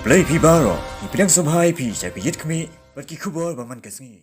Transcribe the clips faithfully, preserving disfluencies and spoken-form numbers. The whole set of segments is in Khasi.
Khublei phi baroh, ngi pdiang sngewbha ïa phi sha ka Ïit Khmih bad ki khubor ba man ka sngi.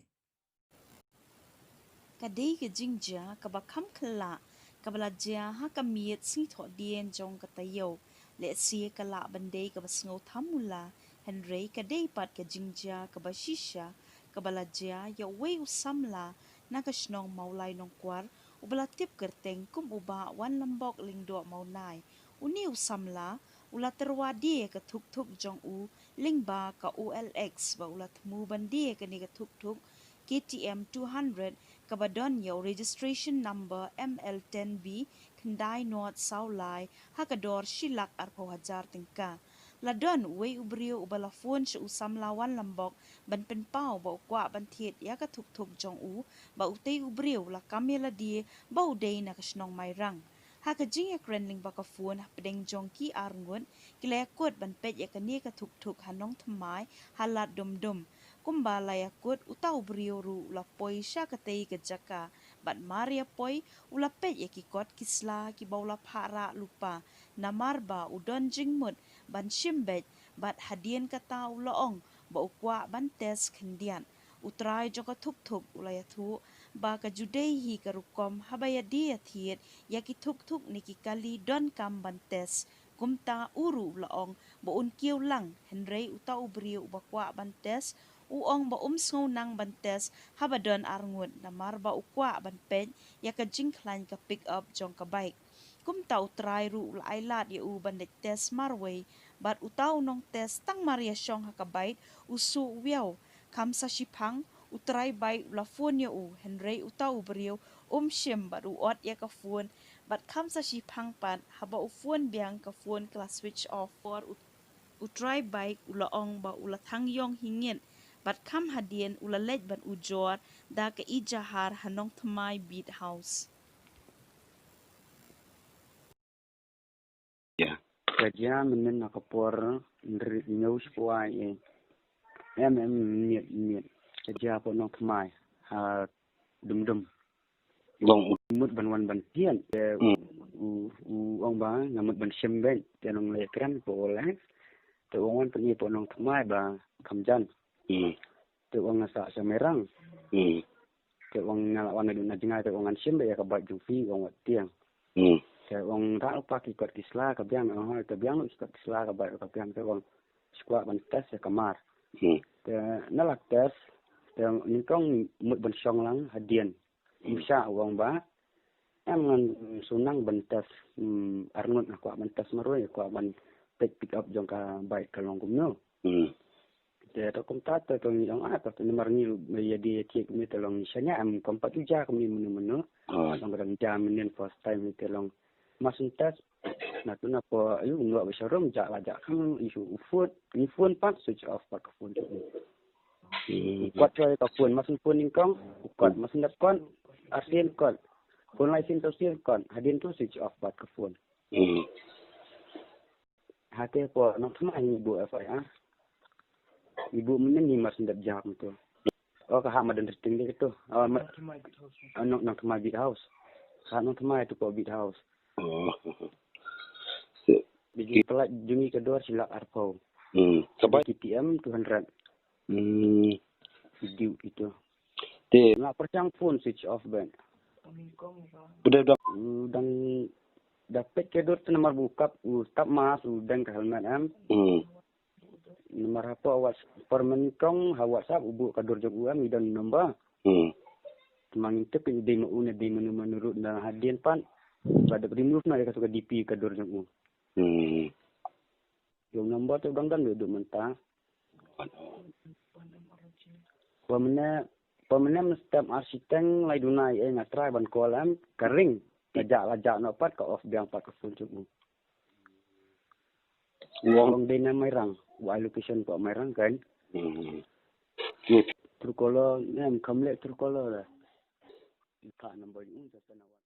Ka dei ka jingjia kaba kham khlaiñ kaba la jia ha ka miet Sngi Thohdieng jong ka taïew. Lehse ka lah ban dei kaba sngewthuh mula, hynrei ka dei pat ka jingjia kaba shisha kaba la jia ïa uwei u samla na ka shnong Mawlai Nongkwar, uba la tip kyrteng kum u Bah Wanlambok Lyngdoh Mawnai. Une u samla u la tyrwa die ka thuk thuk jong u lyngba ka O L X, ba u la thmu ban die kane ka thuk thuk K T M two hundred, kaba don ïa u registration number M L ten B khyndai nod saw lai ha ka dor shi lak arphew hajar tyngka. La don uwei u briew uba la phone sha u samla Wanlambok ban pynpaw ba u kwah ban thied ïa ka thuk thuk jong u, ba utei u briew la kam ïa lade ba u dei na ka shnong Mairang. Ha ka jingïakren lyngba ka phone hapdeng jong ki arngut, ki la ïakut ban peit ïa kane ka thuk thuk ha Nongthymmai, ha Lad Dumdum. Kumba la ïakut, uta u briew ruh u la poi sha katei ka jaka, bad mar ïa poi u la peit ïa ki kot ki sla kiba u la phah rah lypa, namar ba u don jingmut ban shim beit, bad hadien kata u la ong ba u kwah ban test khyndiat. U trai jong ka thuk thuk u la ïathuh ba ka ju dei hi ka rukom haba ïa die ïa thied ïa ki thuk thuk ne ki kali donkam ban test. Kumta u ruh u la ong ba un kiew lang, hynrei uta u briew uba kwah ban test u ong ba um sngew nang ban test haba don arngut, namar ba u kwah ban peit ïa ka jingkhlaiñ ka pick up jong ka bike. Kumta u trai ruh u la ai lad ïa u ban leit test marwei, bad uta u nongtest tang mar ïa shong ha ka bike u suh wiaw. Kham sa shiphang, u trai bike u la phone ïa u, hynrei uta u briew um shim bad u ot ïa ka phone, bad kham sa shiphang pat, haba u phone biang ka phone ka la switch off. Por u, u trai bike u la ong ba u la thang ïong hi ngit, bad kham hadien u la leit ban ujor da ka ijahar ha Nongthymmai Beat House. Ka jia mynnin na ka por hynriew hynñiew spah eh. Em, em, miet, miet. Ka jia hapoh Nongthymmai ha Dumdum. Long u mut ban wan ban thied. Te u, u ong ba nga mut ban shim beit. Te nong leh kren hapoh O L X. Te u ong wan pyni hapoh Nongthymmai ba kham jan. Te u ong nga sah sha Mairang. Te u ong nga la wan naduh na jngai, te u ong ngan shim beit ïa ka bike jong phi, u ong wat tieng. Te u ong rah lypa ki kot ki sla ka biang, u ong hooid ka biang lypa ki kot ki sla ka bike ka biang, te u ong shu kwah ban test ïa ka mar. Te na la test, te nyngkong mut ban shong lang hadien. Ym shah, u ong ba em ngan shu nang ban test, mm, arngut nga kwah ban test marwei, kwah ban peit pick up jong ka bike ka long kumno. Te to kumta te to ngi ong ah, to namar ngi ïa die ïa thied kumne te long ngi shaniah em, kam pat ju jia kumne mynno mynno. Long ka dang jia mynnin first time te long. Mas test. Na tu na po ayu ngi wan ba sharum jah la jah kham issue u phone, ngi phone pat switch off pat ka phone. Kot choi ka phone, mas phone nyngkong, kot mas dep kot, arsien kot. Phone lai sien to sien kot, hadien to switch off pat ka phone. Hate po Nongthymmai ngi buh F I R. Ngi buh mynnin ngi mar sendap jam tu. Oh, ka hap madan ring dei tu. Oh, ma-, Nongthymmai Beat House. Oh, Nong-, Nongthymmai Beat House. Ka hap Nongthymmai tu po Beat House. Oh. Dei jong pela jong ngi ka dor shi lak arphew. Hmm. Ka bike? K T M two hundred. Hmm. Video itu. Te. Nga pyrshang phone switch off beit. Udah, udah. U dang da peit ka dur te namar ba u kap, u tap mask, u deng ka helmet em. Hmm. Namar hapoh Whats-, por nyngkong ha WhatsApp u buh ka dur jong u em, i don number. Hmm. Te ma ngin tip i dei ma u ne dei mano mano ruh na hadien pat. Ba da remove noh ïa katu ka D P ka dur jong u. Hmm. Ïa u number te u dang don beit haduh mynta. Por mynne, por mynne mynstep ar shiteng lai duna ïa nga try ban call em, ka ring. Ka jah la jah noh pat, ka off biang pat ka phone jong u. U ong dei na Mairang, u ai location pat Mairang kan. Hmm. Truecaller, ne em kham leh Truecaller la. Ka number u